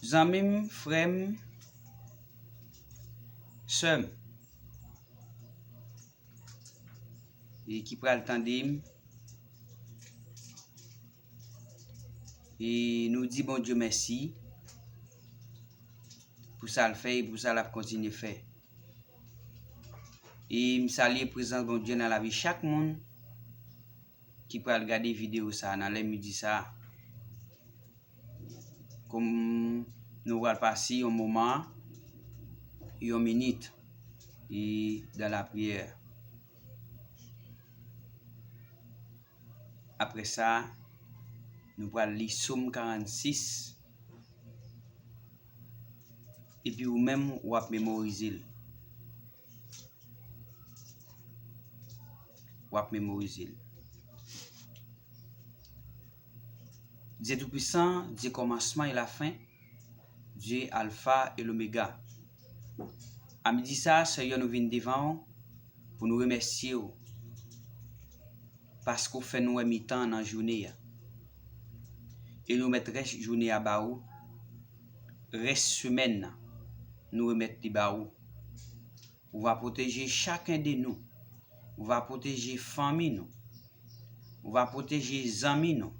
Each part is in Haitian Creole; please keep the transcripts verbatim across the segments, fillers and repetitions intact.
Zanmi m, frè m, sè m, e ki pral tande m, e nou di Bondye mèsi pou sa l fè e pou sa l ap kontinye fè. E m salye prezans Bondye nan lavi chak moun ki pral gade videyo sa a nan lè midi sa a. Kòm nou pral pase yon moman, yon minit, e dan lapriyè. Apre sa, nou pral li Sòm karannsis. Epi ou menm, w ap memorize l. W ap memorize l. Dye Toupisan, Dye kòmansman e lafen, Dye Alfa e Lomega. A midi sa a, Seyè, nou vin devan w pou nou remèsye w paske w fè nou wè mitan nan jounen an. E nou remèt rès jounen an ba ou, rès semèn nan, nou remèt li ba ou. Ou va pwoteje chaken de nou. Ou va pwoteje fanmi nou. Ou va pwoteje zanmi nou.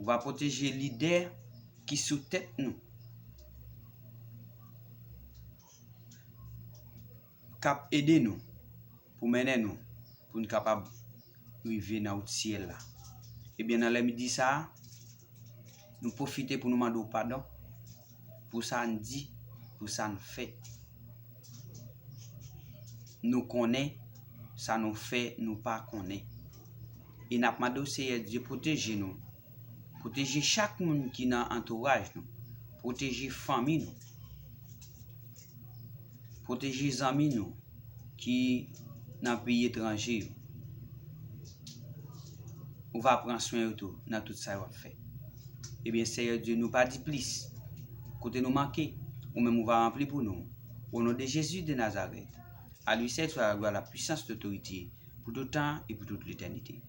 Ou va pwoteje lidè ki sou tèt nou, k ap ede nou, pou mennen nou, pou n kapab rive nan wout syèl la. Ebyen, nan lè midi sa a, nou pwofite pou nou mande w padon pou sa n di, pou sa n fè. Nou konnen, sa nou fè, nou pa konnen. E n ap mande w, Seyè Dye, pwoteje nou. Pwoteje chak moun ki nan antouraj nou. Pwoteje fanmi nou. Pwoteje zanmi nou ki nan peyi etranje yo. Ou va pran swen yo tou nan tout sa yo ap fè. Ebyen, Seyè Dye, nou pa di plis. Kote nou manke, ou menm ou va ranpli pou nou. O non de Jezi de Nazarèt, à lui seul soit la gloire, la puissance, l'autorité, pour tout temps et pour toute l'éternité.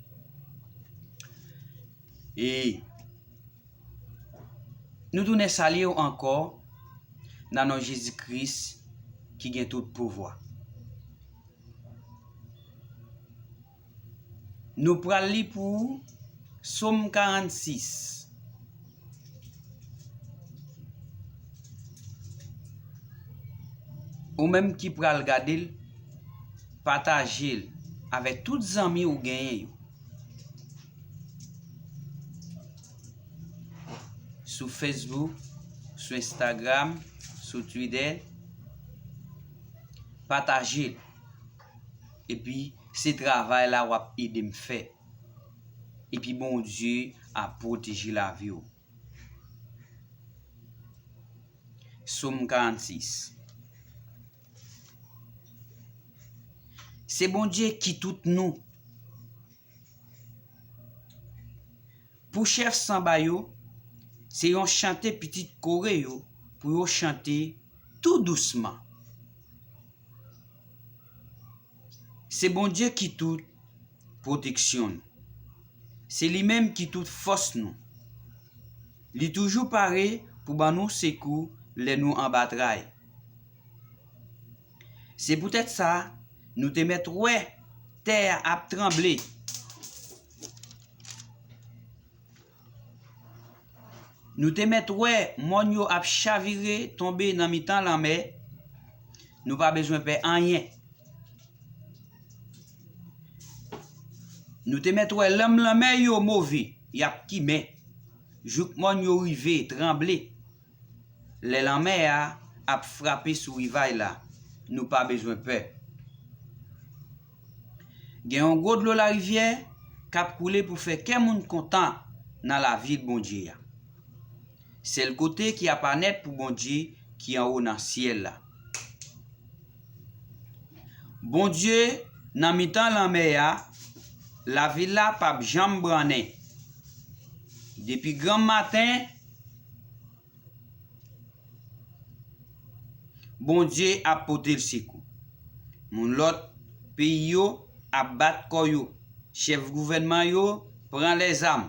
E nou tounen salye w ankò nan non Jezi Kris ki gen tout pouvwa. Nou pral li pou ou Sòm karannsis. Ou menm ki pral gade l, pataje l avèk tout zanmi ou genyen yo. Sou Facebook, sou Instagram, sou Twitter, pataje l. Epi, se travay la w ap ede m fè. Epi Bondye ap pwoteje lavi w. Sòm karannsis. Se Bondye ki tout nou. Pou chèf sanba yo, se yon chante pitit Kore yo pou yo chante tou dousman. Se Bondye ki tout pwoteksyon nou. Se li menm ki tout fòs nou. Li toujou pare pou ban nou sekou lè nou anba tray. Se poutèt sa, nou te mèt wè tè a ap tranble. Nou te mèt wè mòn yo ap chavire tonbe nan mitan lanmè. Nou pa bezwen pè anyen. Nou te mèt wè lanm lanmè yo move, y ap kimen, jouk mòn yo rive tranble. Lè lanmè a ap frape sou rivaj la, nou pa bezwen pè. Gen yon gwo dlo larivyè k ap koule pou fè kè moun kontan nan lavil Bondye a. Sèl kote ki apa nèt pou Bondye ki anwo nan syèl la. Bondye nan mitan lanmè a, lavil la p ap janm brannen. Depi granm maten, Bondye ap pote l sekou. Moun lòt peyi yo ap bat kò yo. Chèf gouvènman yo pran lèzam.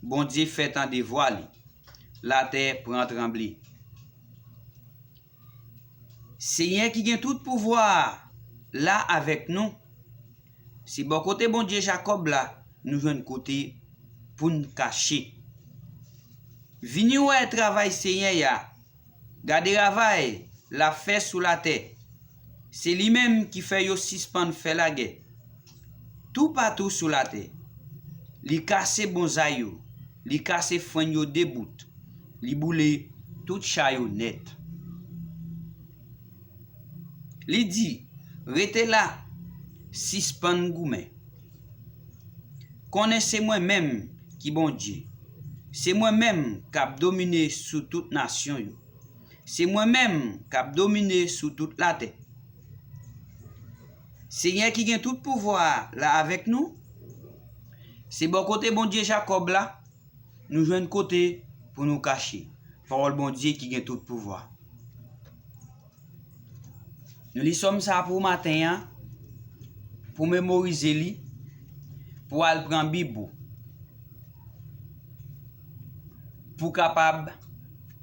Bondye fè tande vwa li. latè pran tranble. Senyè ki gen tout pouvwa a la avèk nou. Se bò kote Bondye Jakòb la nou jwenn kote pou n kache. Vini wè travay Senyè a. Gade travay l ap fè sou latè. Se li menm ki fè yo sispann fè lagè toupatou sou latè. Li kase bonzay yo, li kase frenn yo de bout, li boule tout cha yo nèt. Li di, rete la, sispann goumen. Konnen se mwen menm ki Bondye. Se mwen menm k ap domine sou tout nasyon yo. Se mwen menm k ap domine sou tout latè. Senyè ki gen tout pouvwa a la avèk nou. Se bò kote Bondye Jakòb la nou jwenn kote pou nou kache. Pawòl Bondye ki gen tout pouvwa. Nou li sòm sa pou maten an, pou memorize li, pou al pran Bib ou, pou kapab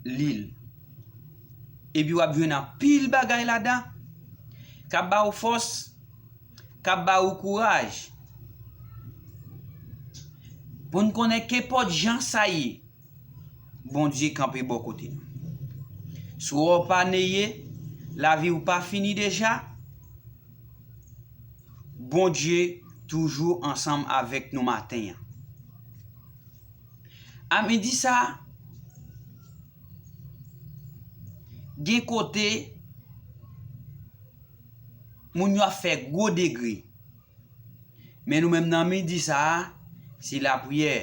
li l. Epi w ap jwenn anpil bagay ladan k ap ba w fòs, k ap ba w kouraj, pou n konnen kenpòt jan sa ye, Bondye kanpe bò kote nou. Si w pa neye, lavi w pa fini deja, Bondye toujou ansanm avèk nou maten an. A midi sa, gen kote moun yo ap fè gwo degre. Men nou menm nan midi sa a, se lapriyè.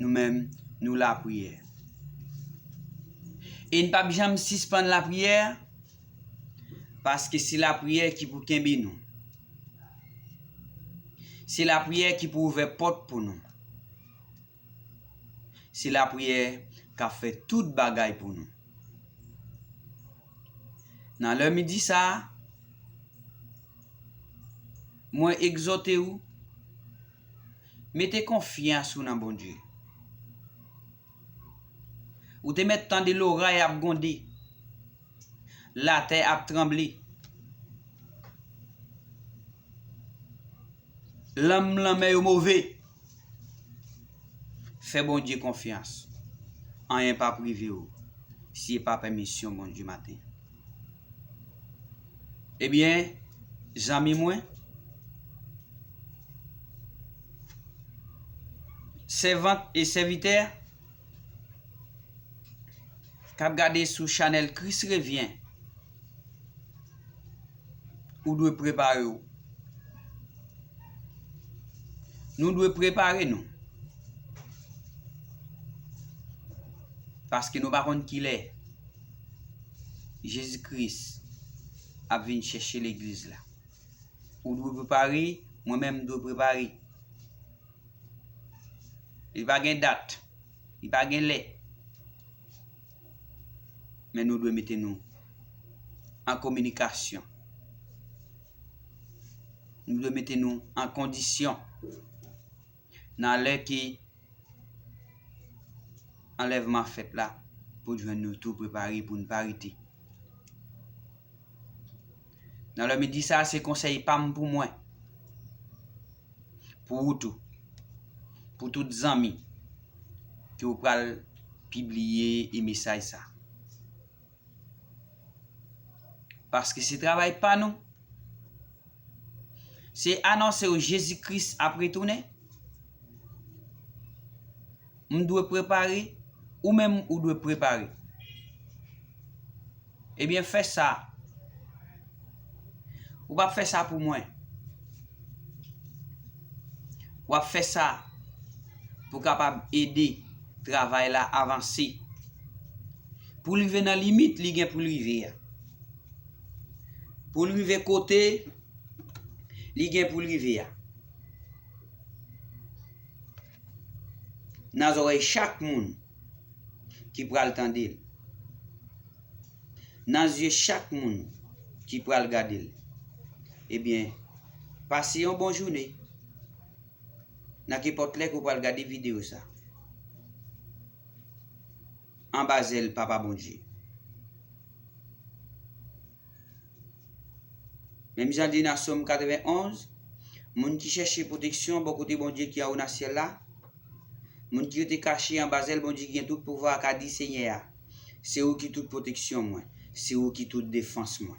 Nou menm, nou lapriyè. E n p ap janm sispann lapriyè, paske se lapriyè ki pou kenbe nou. Se lapriyè ki pou ouvè pòt pou nou. Se lapriyè k ap fè tout bagay pou nou. Nan lè midi sa a, mwen egzòte w, mete konfyans ou nan Bondye. Ou te mèt tande loray ap gwonde, latè ap tranble. Lanm lanmè yo move. Fè Bondye konfyans. Anyen p ap rive w si e pa pèmisyon Bondye maten. Ebyen, zanmi mwen, sèvant e sèvitè k ap gade sou chanèl Kris Revyen, ou dwe prepare w. Nou dwe prepare nou. Paske nou pa konn kilè Jezi Kris ap vin chèche legliz la. Ou dwe prepare, mwen menm m dwe prepare. Li pa gen dat, li pa gen lè. Men nou dwe mete nou an kominikasyon. Nou dwe mete nou an kondisyon. Nan lè ke anlèvman fèt la, pou jwenn nou tou prepare pou n pa rete. Nan lè midi sa a, se konsèy pa m pou mwen, pou ou tou, pou tout zanmi ke w pral pibliye e mesaj sa. Paske se travay pa nou. Se anonse w Jezi Kris ap retounen. M dwe prepare, ou menm ou dwe prepare. Ebyen, fè sa. Ou p ap fè sa pou mwen. W ap fè sa pou kapab ede travay la avanse. Pou l rive nan limit li gen pou l rive a. Pou l rive kote li gen pou l rive a. Nan zòrèy chak moun ki pral tande l. Nan zye chak moun ki pral gade l. Ebyen, pase yon bon jounen. Nan kenpòt lè ke w pral gade videyo sa. anba zèl Papa Bondye. Menm jan di nan Sòm katrevenn onz, moun ki chèche pwoteksyon bò kote Bondye ki anwo nan syèl la, moun ki rete kache anba zèl Bondye ki gen tout pouvwa a ka di Senyè a, se ou ki tout pwoteksyon mwen, se ou ki tout defans mwen.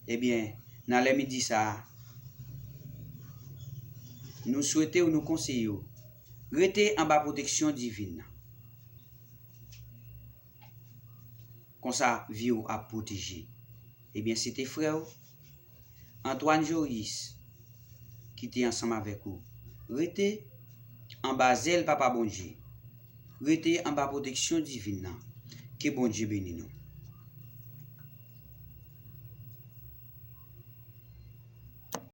Ebyen, nan lè midi sa a, nou swete w, nou konseye w, rete anba pwoteksyon divin nan. Konsa, vi w ap pwoteje. Ebyen, se te frè w, Antoine Joris, ki te ansanm avèk ou. Rete anba zèl Papa Bondye. Rete anba pwoteksyon divin nan. Ke Bondye beni nou.